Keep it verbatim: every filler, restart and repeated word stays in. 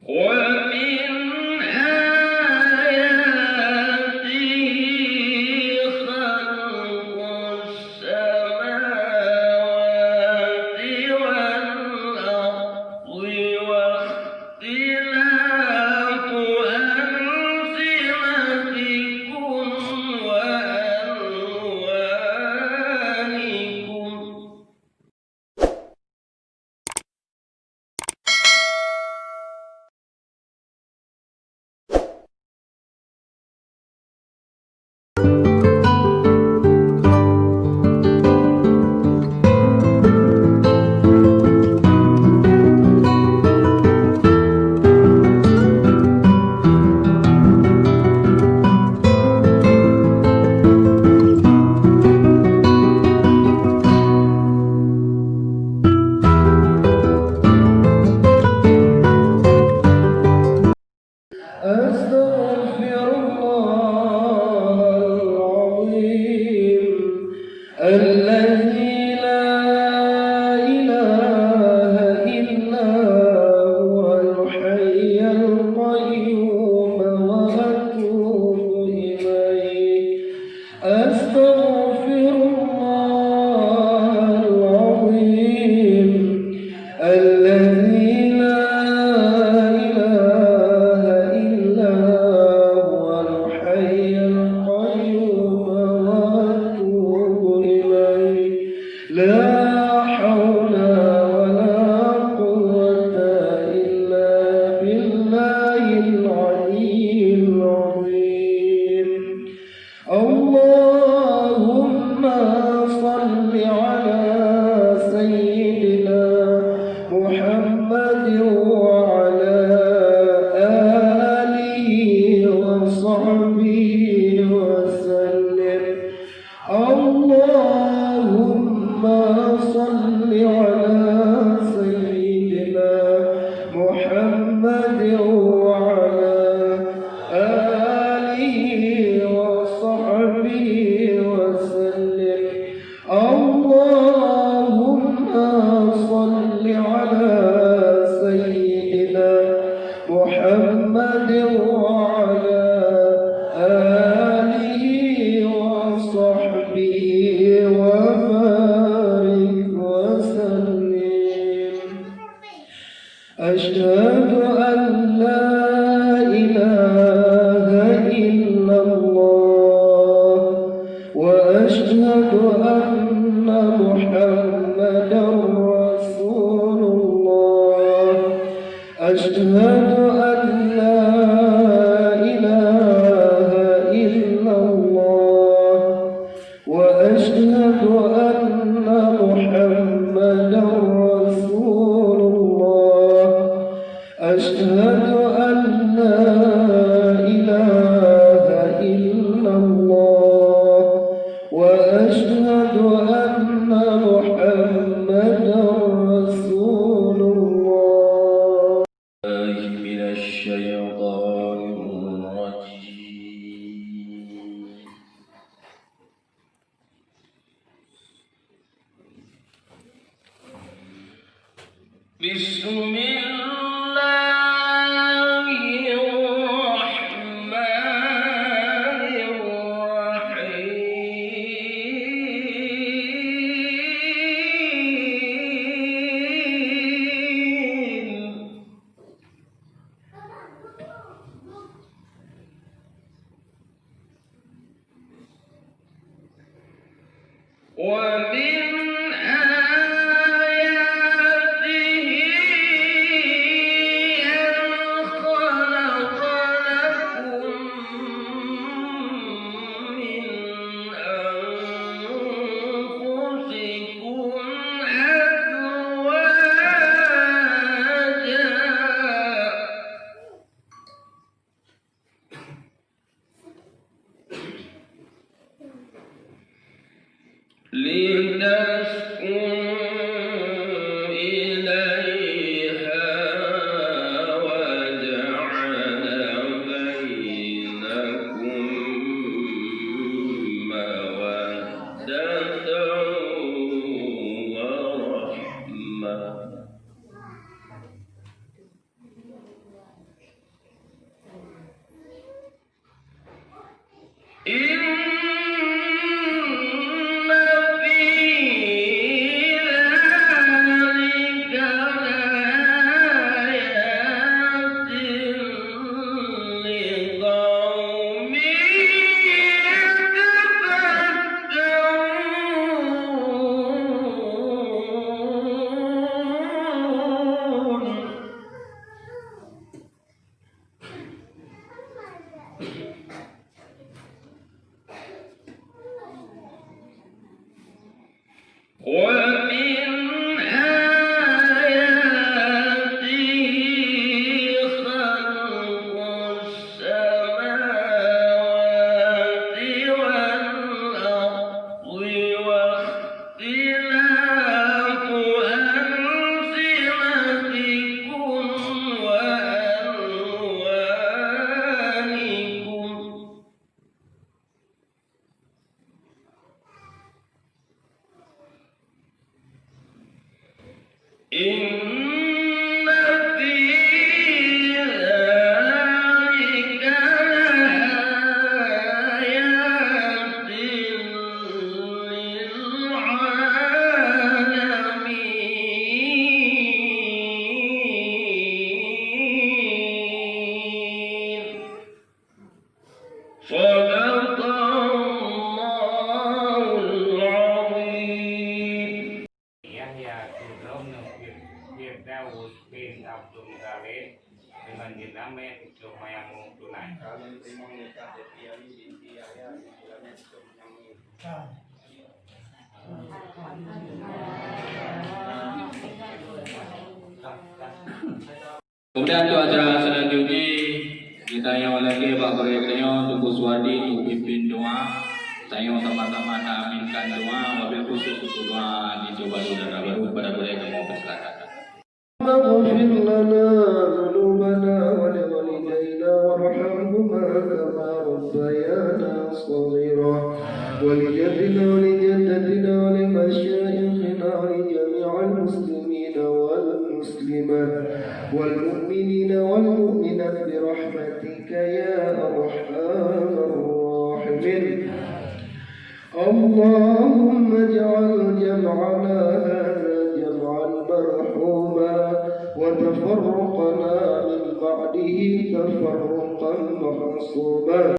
ومن آياته خلق السماوات والأرض واختلاف ألسنتكم وألوانكم. أستغفر الله العظيم الذي لا إله إلا هو الحي القيوم وأتوب إليه. أستغفر الله العظيم الذي لا إله إلا هو الحي القيوم وأتوب إليه. لا حول ولا قوة إلا بالله العلي العظيم. اللهم صل على سيدنا محمد وعلى آله وصحبه وسلم. اللهم صل على سيدنا محمد وعلى آله وصحبه وسلم. اللهم صل على سيدنا محمد وعلى آله وصحبه وبارك وسلم. أشهد أن لا إله إلا الله، وأشهد أن محمدا رسول الله. أشهد أن لا إله إلا الله، وأشهد أن محمدا رسول الله. أشهد أن لا إله إلا الله، وأشهد أن محمدا رسول الله. بالله من الشيطان الرجيم. بسم الله الرحمن الرحيم. ومن آياته أن خلق لكم من أنفسكم أزواجا. لتسكنوا إليها وجعل بينكم مودة ورحمة. إن في ذلك لآيات لقوم يتفكرون. ومن آياته خلق السماوات والأرض واختلاف ألسنتكم وألوانكم. إن في ذلك لآيات للعالمين. صدق الله العظيم. Yahya sidroe ngon Fir-, Firdaus bin Abdul Muthalib deungon jeuet ramé untuk meunyoe tunai. Kemudian untuk acara selanjutnya, geutanyoe lagèe bak barèe geutanyoe Teungku Suwardi untuk pimpin doa. Tanyoe sama-sama ta aminkan doa, wabil khusus untuk doa di Johor Baru dan Raya Baru kepada barèe kamoe persilakan. اغفر لنا ذنوبنا ولوالدينا وارحمهما كما ربيانا صغيرا، ولجدنا ولجدتنا ولمشايخنا ولجميع المسلمين والمسلمات والمؤمنين والمؤمنات برحمتك يا أرحم الراحمين. اللهم اجعل جمعنا هذا جمعا مرحوما، وتفرقنا من بعده تفرقا معصوما.